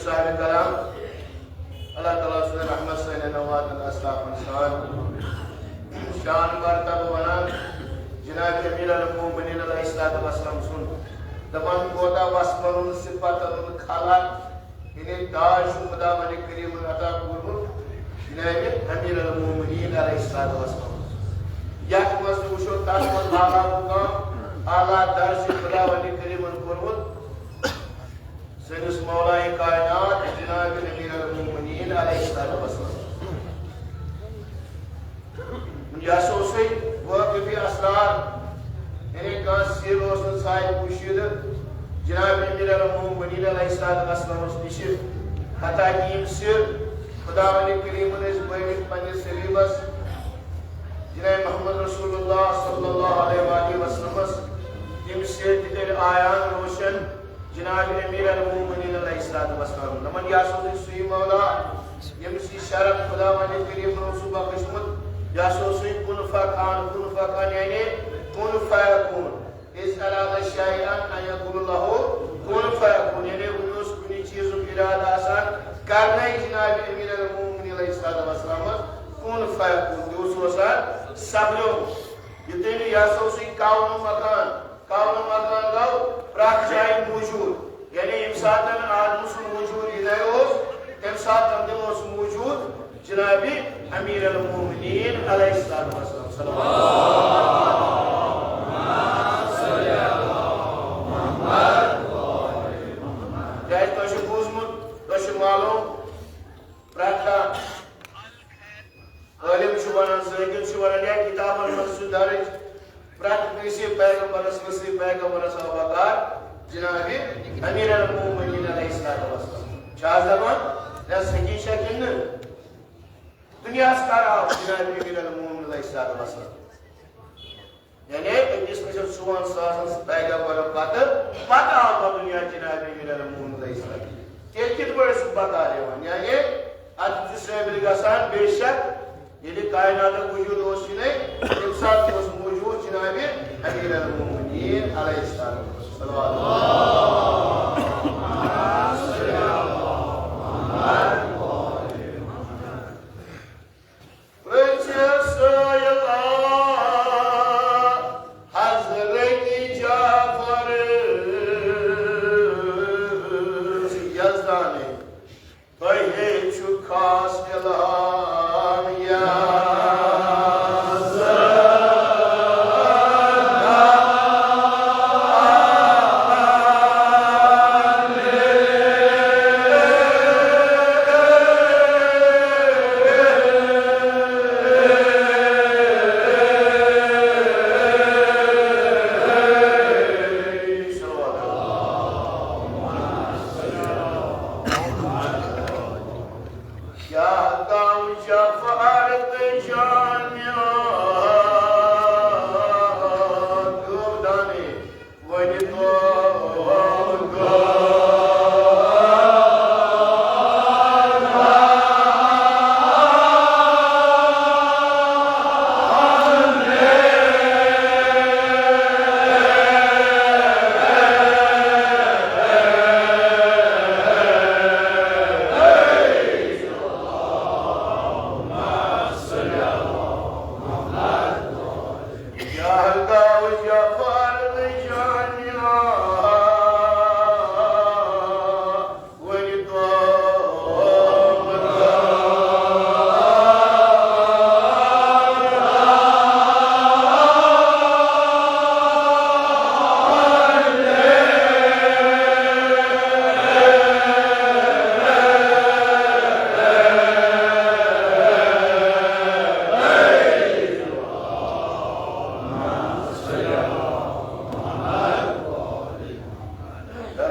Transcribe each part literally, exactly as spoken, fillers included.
صاحب کرام، اللہ تعالیٰ سٕنٛدِ رحمت سانٮ۪ن واتن اسلافن سان۔ شان مرتبہ ونان جناب امیر المومنین علیہ الصلوۃ والسلام سُنٛد۔ دپان کوتاہ وصفن ہُنٛد، صفتن ہُنٛد خلق، یعنی تاج چھُ خداوند کریمن عطا کوٚرمُت جناب امیر المومنین علیہ الصلوۃ والسلام۔ یتھ منٛز تُہۍ وٕچھو تتھ منٛز اعلیٰ مقام، اعلیٰ درجہ خداوند کریمن کوٚرمُت سٲنِس مولائے کائنات جناب امیر المومنین علیہ الصلوۃ والسلام۔ یہِ ہسا اوسُے واقفِ اسرار، یعنی کانٛہہ سِر اوس نہٕ ساے پوٗشیدٕ جناب امیر المومنین علیہ الصلوۃ والسلامس نِش۔ حتیٰ کہ یِم سِر خداوند کریمن ٲسۍ بٲوِتھ پننِس حبیبس جناب محمد رسول اللہ صلی اللہ علیہ وآلہ وسلمس، تِم سِر تہِ کٔرۍ عیان روشن جناب امیر المومنین علیہ الصلوۃ والسلام۔ دپان، یہِ ہسا اوسُے سُے مولا، ییٚمِس یہِ شرف خداوند کریمن اوس بخشمُت۔ یہِ ہسا اوسُے کن فیکون، کن فیکون یعنی کن فیکون۔ اذ اراد شیئا ان یقول له کن فیکون، یعنی وُنہِ اوس کُنہِ چیٖزُک ارادٕ آسان کرنے جناب امیر المومنین علیہ الصلوۃ والسلامس کن فیکون، تہِ اوس آسان سپدیومُت۔ یُتھُے نہٕ یہِ ہسا اوسُے کون مکان، کون مکان گوٚو پرٛٮ۪تھ جایہِ موٗجوٗد۔ یعنی ییٚمہِ ساتہٕ آدم سُنٛد وجوٗد یِنَے اوس، تَمہِ ساتہٕ تہِ اوس موٗجوٗد جناب امیر المومنین علیہ الصلوۃ والسلام۔ صلوات۔ کیٛازِ تۄہہِ چھُ بوٗزمُت، تۄہہِ چھُ معلوٗم، پرٛٮ۪تھ کانٛہہ عٲلِم چھُ وَنان، زٲہِد چھُ وَنان، یا کِتابَن منٛز چھُ درٕج، پرٛٮ۪تھ کٲنٛسہِ پیغمبرس، کٲنٛسہِ پیغمبرس آو بکار جناب امیر المومنین علیہ الصلوۃ والسلام۔ چھا حظ دَپان، یَس حقیٖقت کِنہٕ نہٕ؟ دُنیاہَس کر آو جناب امیر المومنین علیہ الصلوۃ والسلام؟ یعنی أکِس لَچھَس ژُوُہَن ساسَن پیغمبرن پتہٕ، پتہٕ آو پتہٕ دُنیا جناب امیر المومنین علیہ السلام۔ تیٚلہِ کِتھ پٲٹھۍ چھُ بکار یِوان؟ یعنی اَتھ چھُ ثٲبت گژھان، بے شک ییٚلہِ کائناتُک وجوٗد اوس یِنَے، تَمہِ ساتہٕ اوس موجود جناب امیر المومنین علیہ السلام۔ صلوات۔ پرٛژھ سٲیِل حضرت جعفر یزدانی، تۄہہِ چھُ خاص الہام یا کیا گاؤں جعفر تجانیان دودانی ونی تو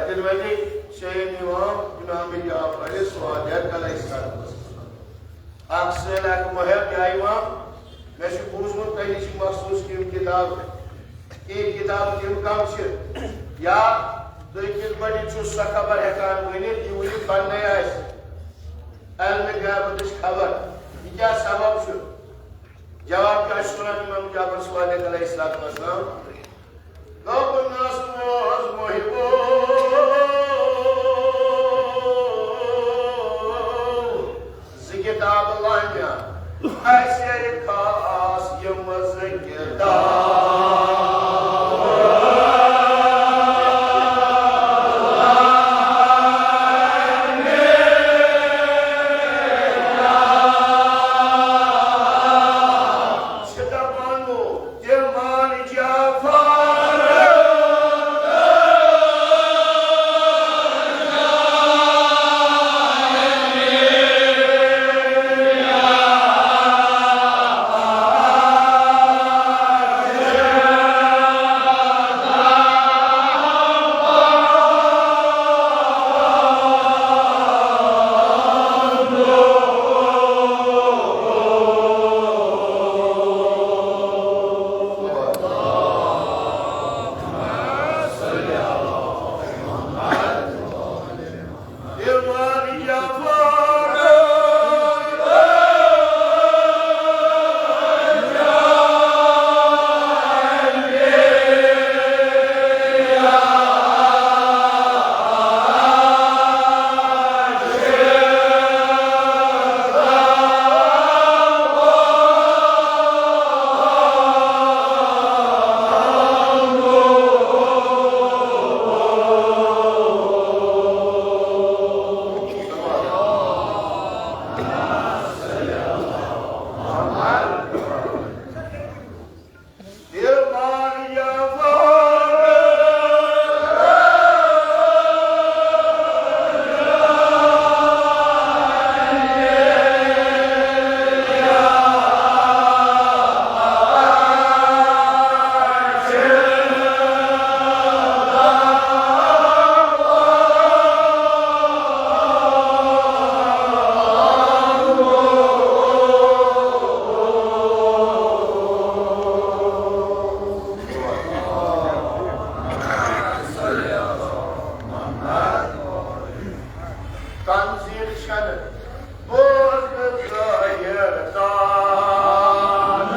خدمت شیخ امام امام جعفر صادق علیہ السلام۔ اکھ سٲلۍ اکھ محب یا امام، مےٚ چھُ بوٗزمُت تۄہہِ نِش مخصوٗص کینٛہہ کِتاب، کینٛہہ کِتاب تِم کم چھِ، یا تُہۍ کِتھ پٲٹھۍ چھِو سۄ خبر ہٮ۪کان ؤنِتھ، یہِ ؤنِتھ پننَے آسہِ علمِ غیبتٕچ خبر، یہِ کیٛاہ سبب چھُ؟ جواب کیٛاہ چھُ وَنان امام جعفر صادق علیہ الصلوۃ والسلام؟ دوٚپُن، نہ سا اوس محبو تنزیل چھنہٕ بوزنہٕ ظٲہِر تان۔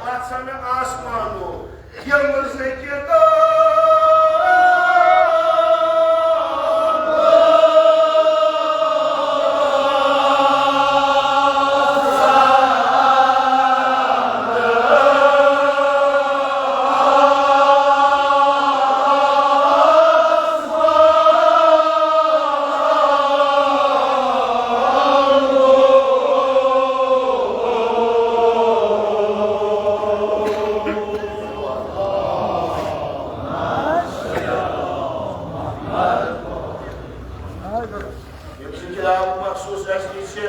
پژھن آسمانو یِم زٕ کِتاب۔ یِم زٕ کِتابہٕ مخصوٗص اَسہِ نِش چھِ،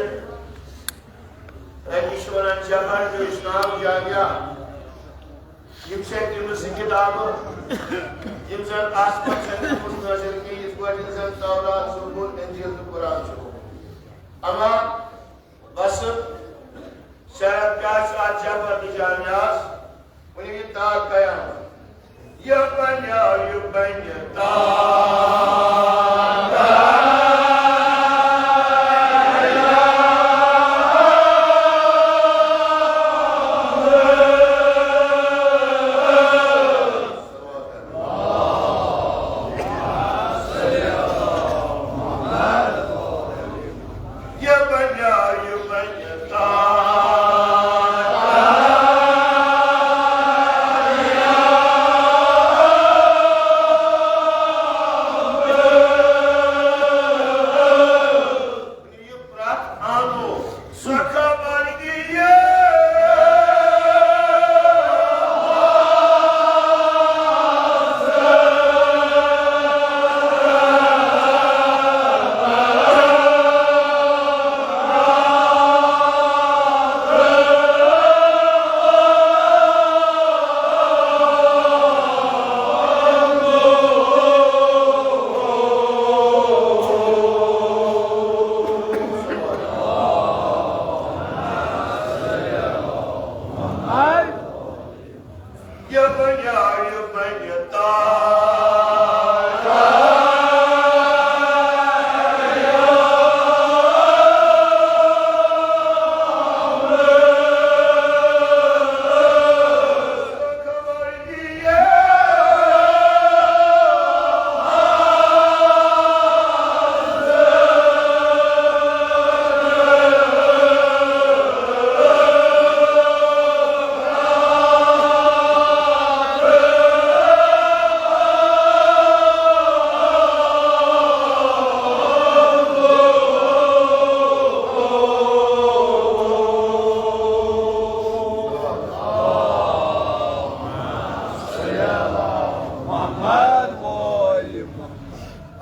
أکِس چھِ وَنان جبر، بیٚیِس چھِ ناو یحییٰ۔ یِم چھِ تِم زٕ کِتابہٕ، یِم زَن آسمان چھَنہٕ گٔمٕژ نٲزِل کینٛہہ، یِتھ پٲٹھۍ زَن تورات، زبور، انجیل تہٕ قرآن چھُ گوٚمُت۔ اما وصف شرف کیٛاہ چھُ اَتھ جبر تہٕ جامعہس؟ ؤنِو یہِ تا قیامت۔ یہِ بنیٛاو، یہِ بنہِ تا۔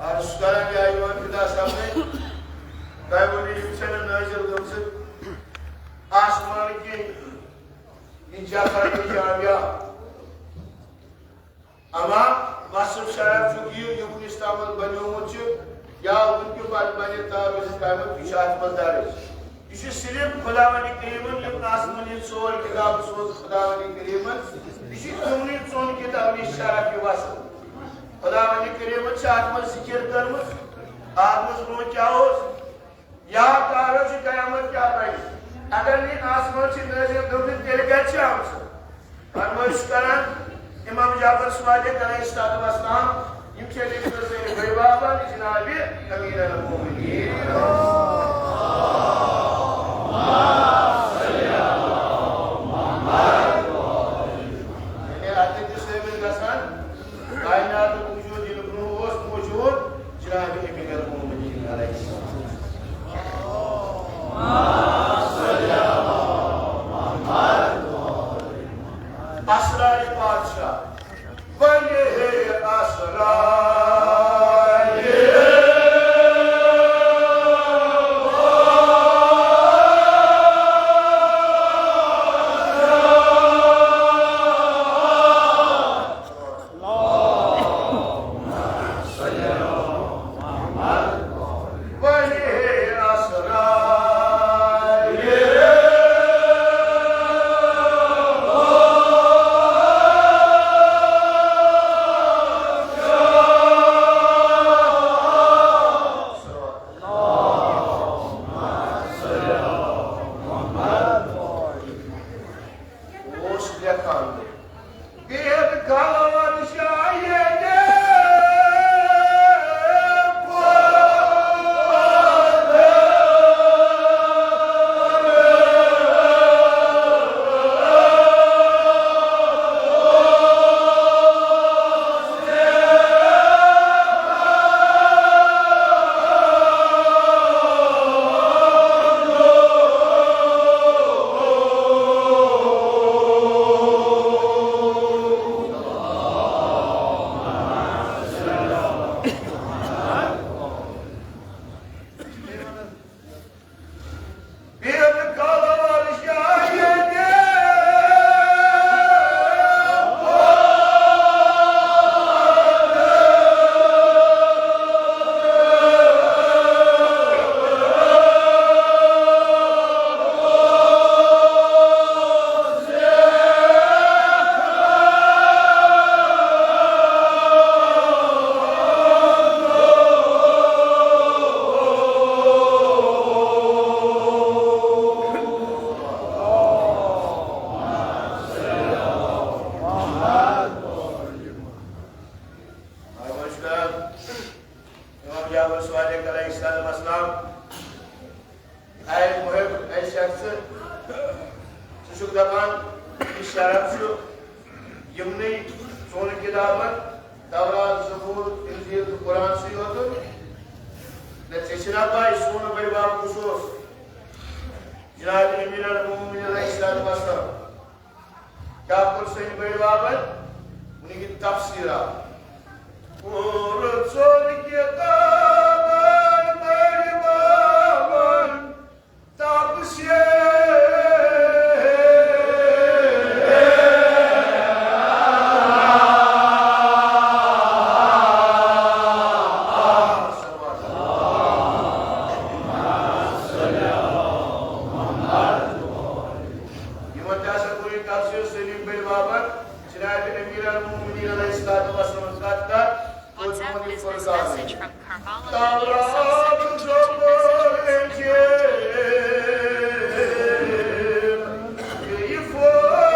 عرض چھُس کران یا یِوان خدا صٲبنٕے، تۄہہِ ؤنِو یِم چھَنہٕ نٲزِل گٔمژٕ آسمانہٕ کِنۍ، یہِ جبر تہٕ جامعہ۔ اما وصف شرف چھُ یہِ، یہِ کُنہِ استعمال بنیومُت چھُ یا وٕنکہِ پتہٕ بنہِ تارو سۭتۍ قیامت، یہِ چھُ اَتھ منٛز درج۔ یہِ چھُ صرف خداوند کریمن یِم آسمٲنی ژور کتابہٕ سوز خداوند کریمن۔ یہِ چھُ تِمنٕے ژۄن کتابن ہٕنٛز شرف یہِ وصل۔ خداوند کریمن چھِ اتھ منٛز ذکر کٔرمٕژ۔ اتھ منٛز برونٛہہ کیٛاہ اوس؟ یا کر چھُ قیامت کیٛاہ بنہِ؟ اگر نہٕ آسمان چھِ نٲزِل گٔمٕتۍ، تیٚلہِ کتہِ چھِ آمژٕ؟ فرمٲیش کران امام جعفر صادق علیہ الصلوۃ والسلام، یِم چھِ لیکھمٕژ سٲنِس بٔڑۍ بابن جناب امیر المومنین۔ یعنی اتہِ تہِ ثٲبت گژھان، کائناتُک وجود یِنہٕ برونٛہہ اوس موجود جناب امیر المومنین علیہ السلام۔ اسرار پادشاہ، ولی اسرار۔ اوس لیکھان۔ بے حد کالہٕ واد شاید۔ امام جعفر صادق علیہ السلام، اے محب، اے شخص، ژٕ چھُکھ دپان، یہِ شرف چھُ یِمنٕے ژۄن کتابن، تورات، زبور، انجیل تہٕ قرآن سٕے یوت۔ نہ، ژےٚ چھےٚ نا پَے سون بٔڑۍ بب کُس اوس؟ جناب امیر المومنین علیہ السلام۔ کیٛاہ کوٚر سٲنۍ بٔڑۍ بابن؟ وٕنہِ یہِ تفسیٖرا۔ پوٗرٕ ژوٚل کِتابن بٔڑۍ بابن تفسیٖر۔ یِمن تہِ ہسا کوٚر یہِ تفسیٖر سٲنۍ بٔڑۍ بابن، جناب امیر المومنین علیہ الصلوۃ والسلام کتھ کتھ، اور تِمن یہِ فرقان۔ تورات، زبور، انجیل، یہِ فرقان۔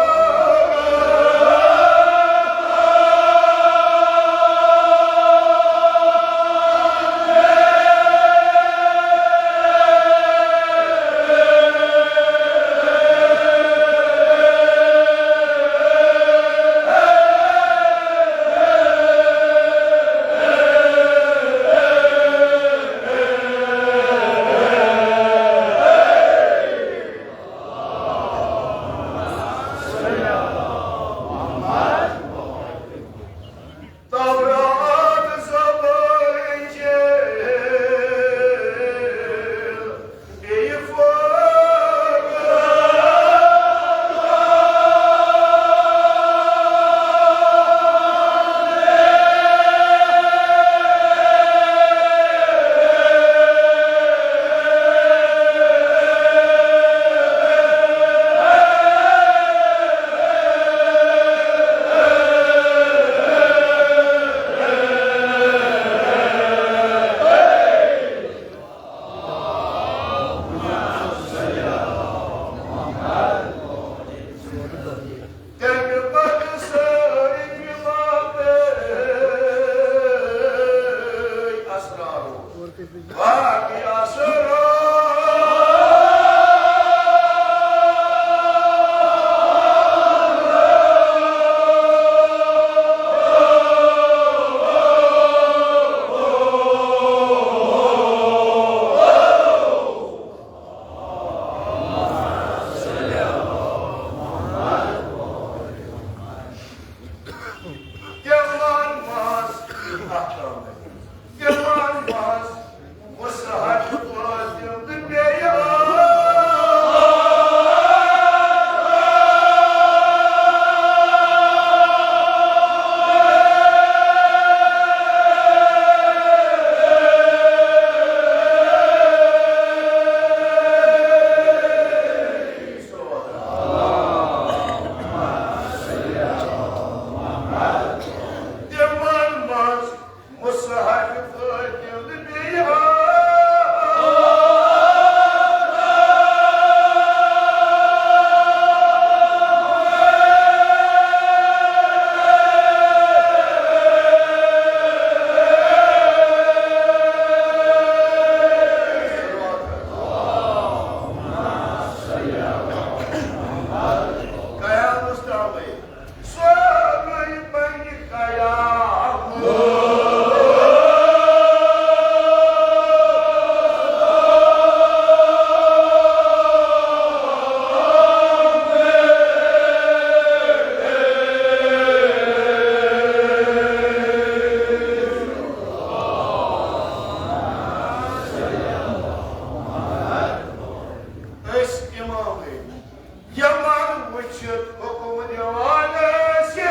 حکم دِوان اَسہِ۔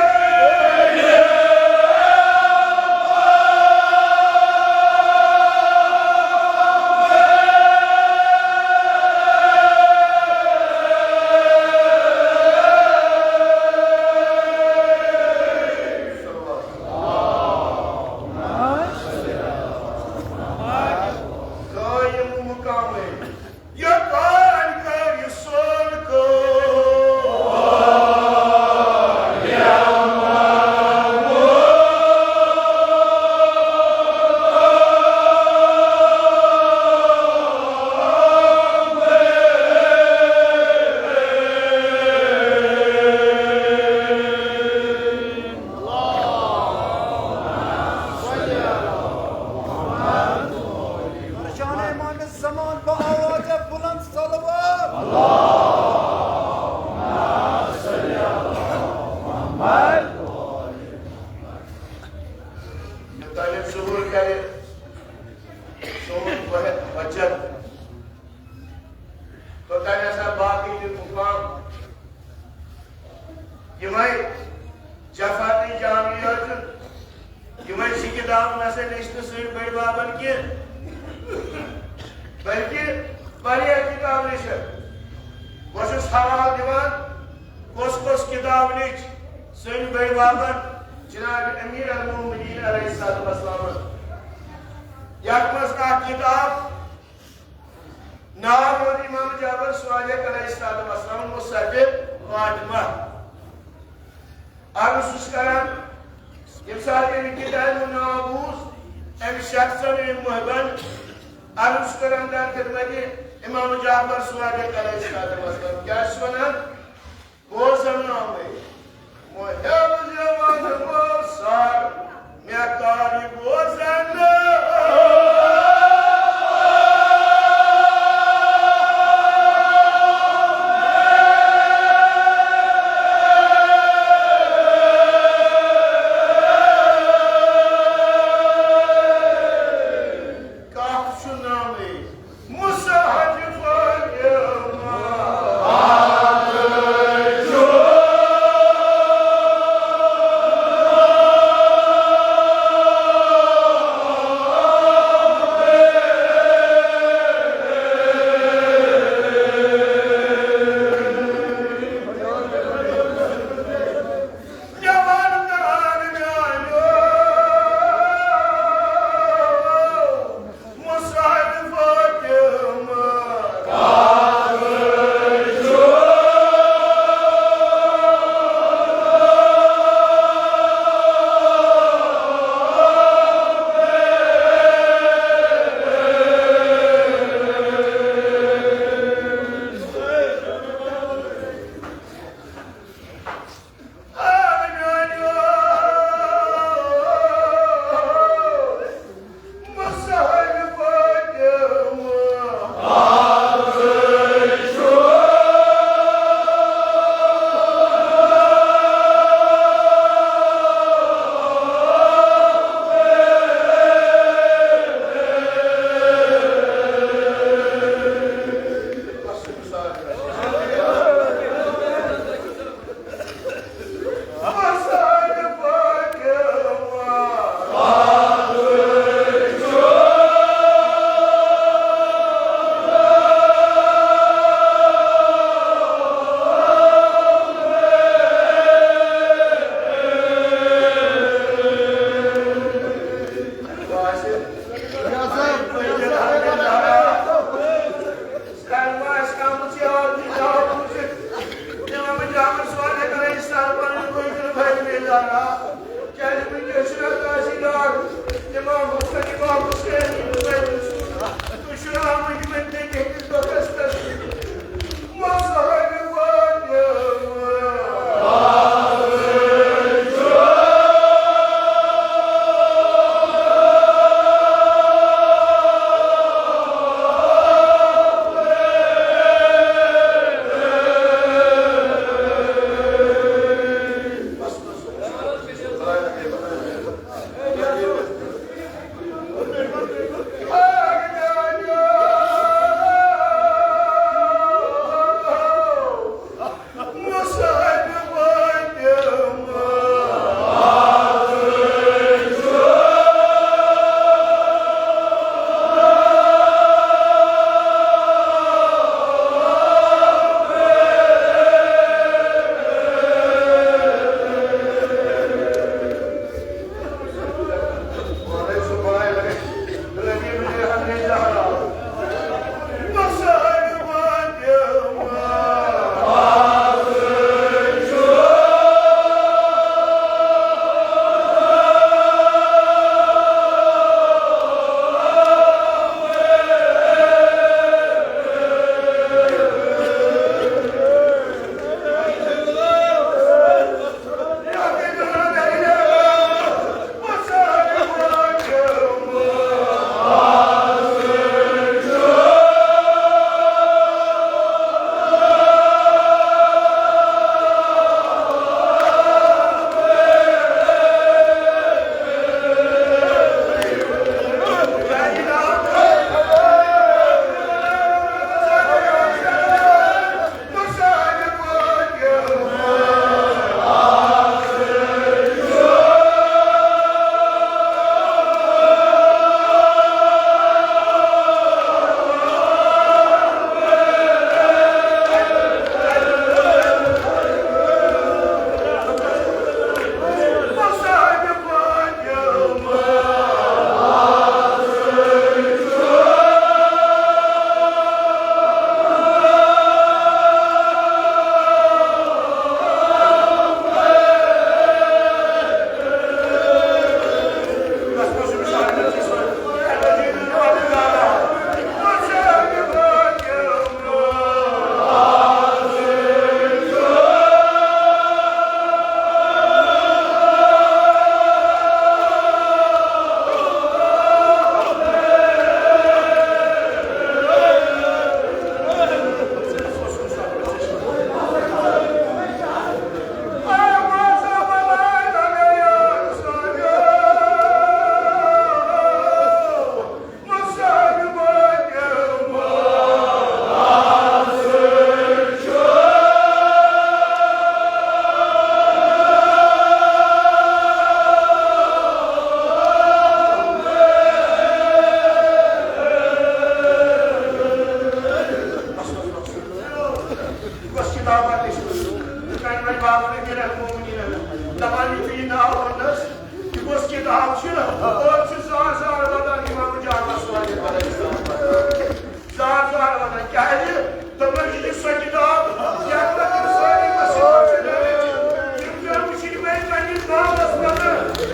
قٲیِم مُقامٕے۔ یہِ کار کر، یہِ سون کار۔ شان امام زمان با آواز بلند صلوات۔ یوٚتام یہِ ظہور کرِ، سون وحد وجد، توٚتام ہسا باقٕے تہِ مُقام۔ یِمے جفا تہٕ جانویاتن، یِمے زٕ کِتاب نسا لیچھ نہٕ سٲنۍ بٔڑۍ بابن کینٛہہ، بلکہِ واریاہ کِتاب لیچھکھ۔ بہٕ چھُس حوالہٕ دِوان، کۄس کۄس کِتاب لیچھ سٲنۍ بٔڑۍ بابن جناب امیر المومنین علیہ الصلوۃ والسلام۔ یتھ منٛز اکھ کِتاب ناو روٗد امام جعفر صادق علیہ الصلوۃ والسلام مصحف فاطمہ۔ عرض چھُس کران، ییٚمہِ ساتہٕ أمۍ کِتابہِ ہُنٛد ناو بوٗز، أمۍ شخصن، أمۍ محبن، عرض چھُس کران در خدمت امام جعفر صادق علیہ الصلوۃ والسلام۔ کیٛاہ چھُس ونان؟ بوزن آمٕتۍ۔ محب زیوان وول سر، مےٚ کر یہِ بوزن؟ کتھ چھُ ناوٕے؟ مصحف فاطمہ۔ امام جعفر صادق علیہ السلام پنٕنۍ بٲے تہٕ بھاے میلان۔ کیٛازِ وٕنکیٚس چھُنہٕ کٲنٛسہِ ڈاکھ۔ امام حسن، امام حسین، تُہۍ چھِو آمٕتۍ یِمن تہِ کِہِنۍ دۄہس پٮ۪ٹھ۔ مظہر فاطمہ۔ دپان یُتھُے یہِ ناو ووٚننَس، یہِ کۄس کِتاب چھِ؟ أتھۍ چھِ زار زار وَنان اِمام جعفر صادق علیہ السلام۔ زار زار وَنان، کیٛازِ؟ دوٚپمَس، یہِ چھِ سۄ کِتاب، یَتھ منٛز یِم سٲری مسلمان چھِ لیٚکھِتھ۔ یِم زَن وٕچھِتھ مےٚ پنٛنِس ناوَس منٛز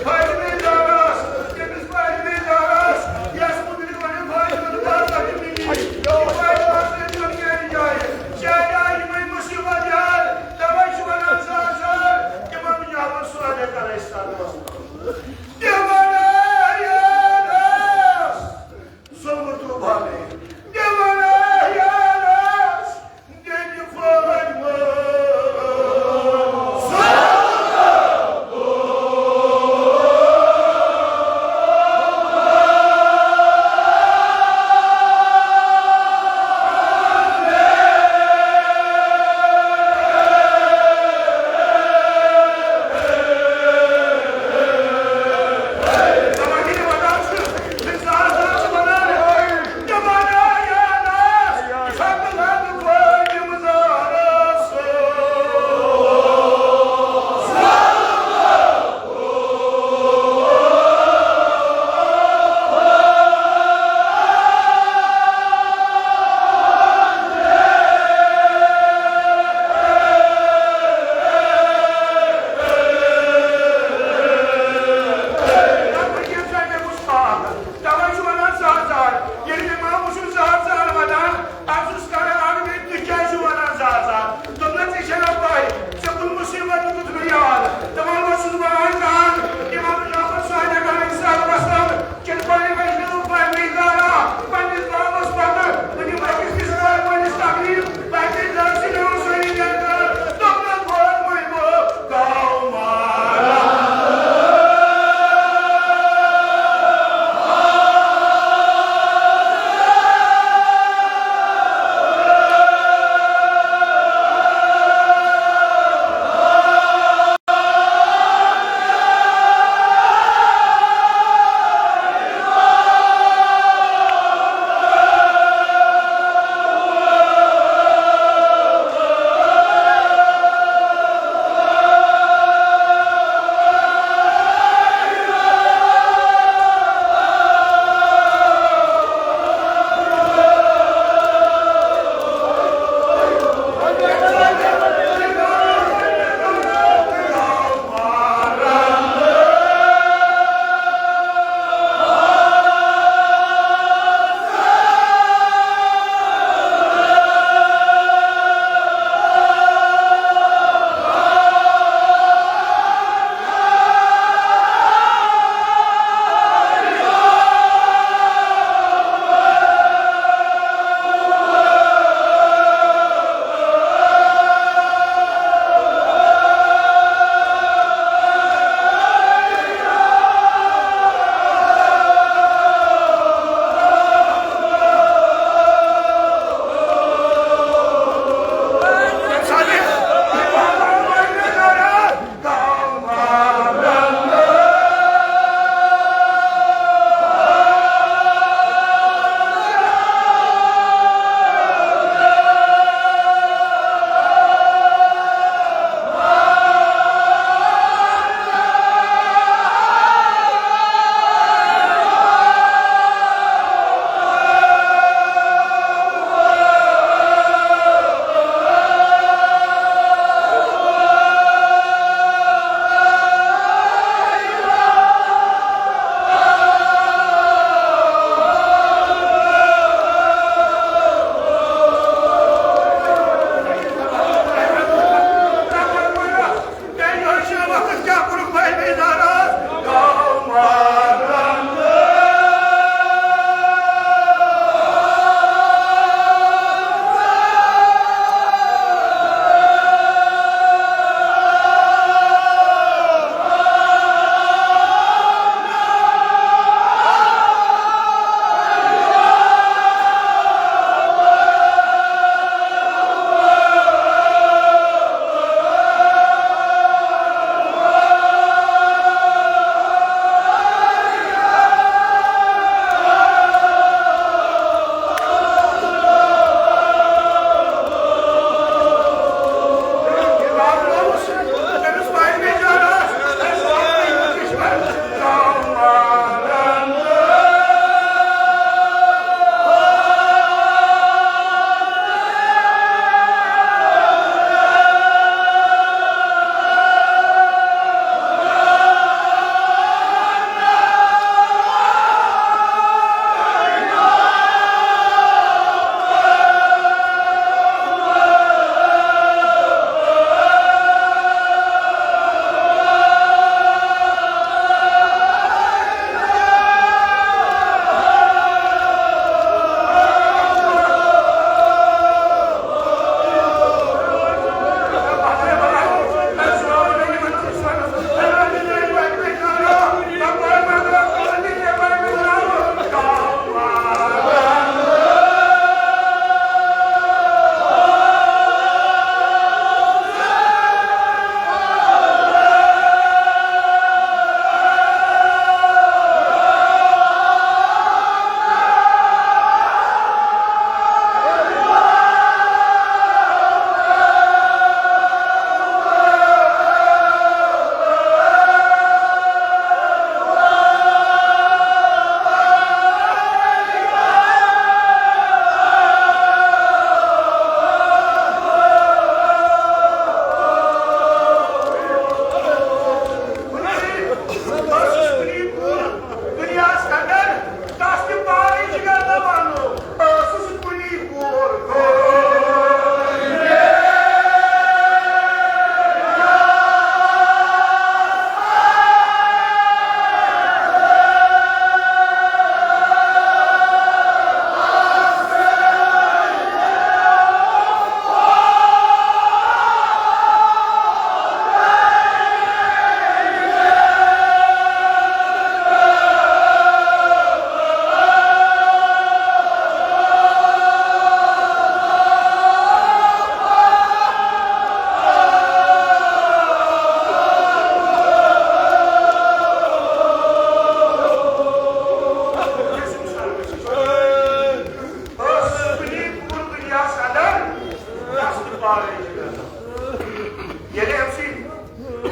فاطمہ زہراہَس، تٔمِس فاطمہ زہراہَس، یَس مُتعلِق وَنان فاطمہ فاطمہ یہِ فاطمہ سٕنٛدِ جایہِ، جایہِ آیہِ یِمَے مُصیٖبت یاد، تَوَے چھُ وَنان زار زار اِمام جعفر صادق علیہ السلام۔ تِمَن آیَس زوٚمُت رُبابے، تِمَن آیَس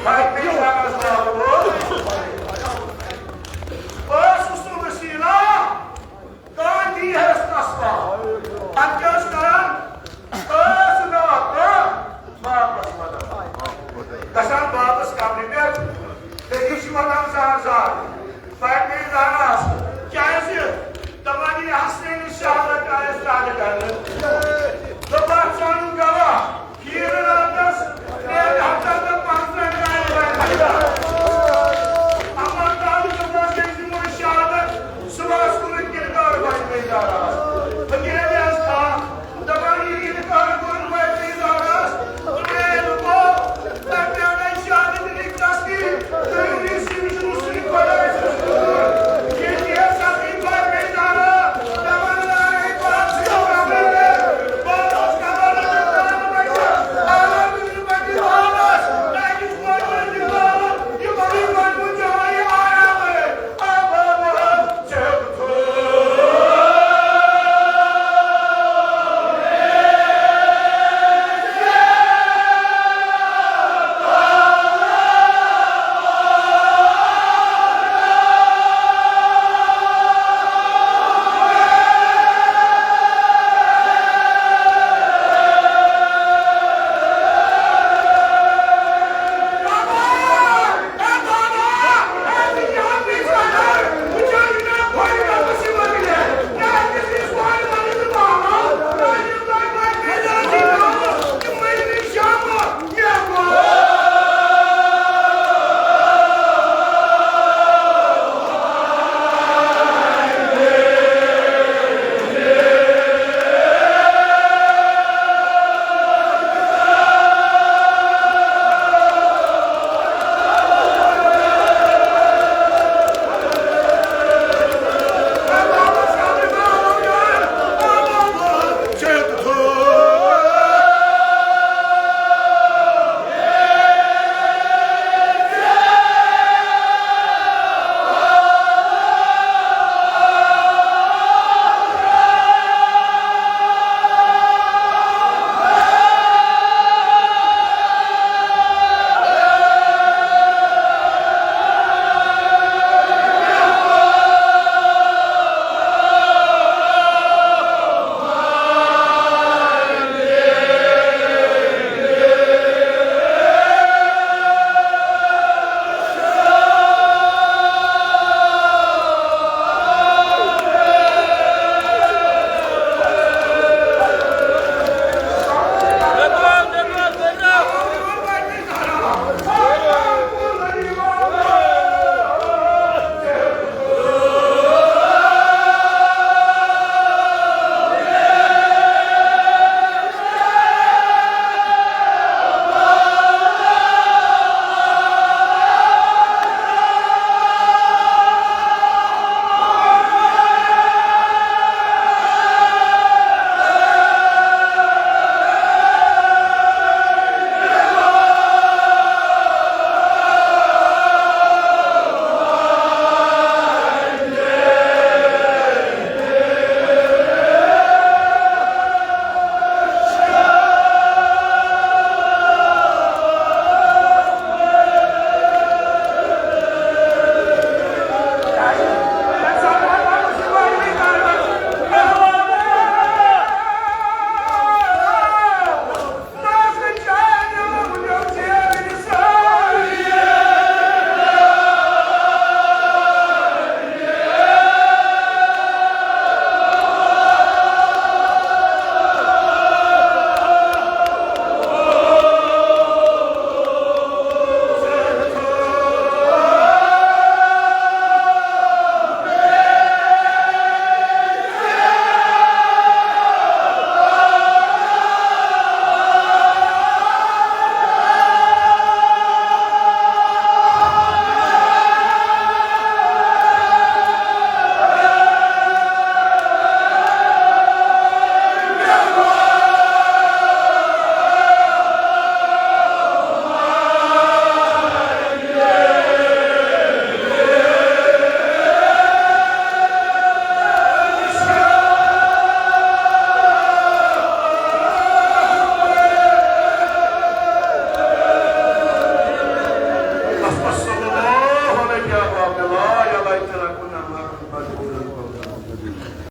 ختم شاہس واتو۔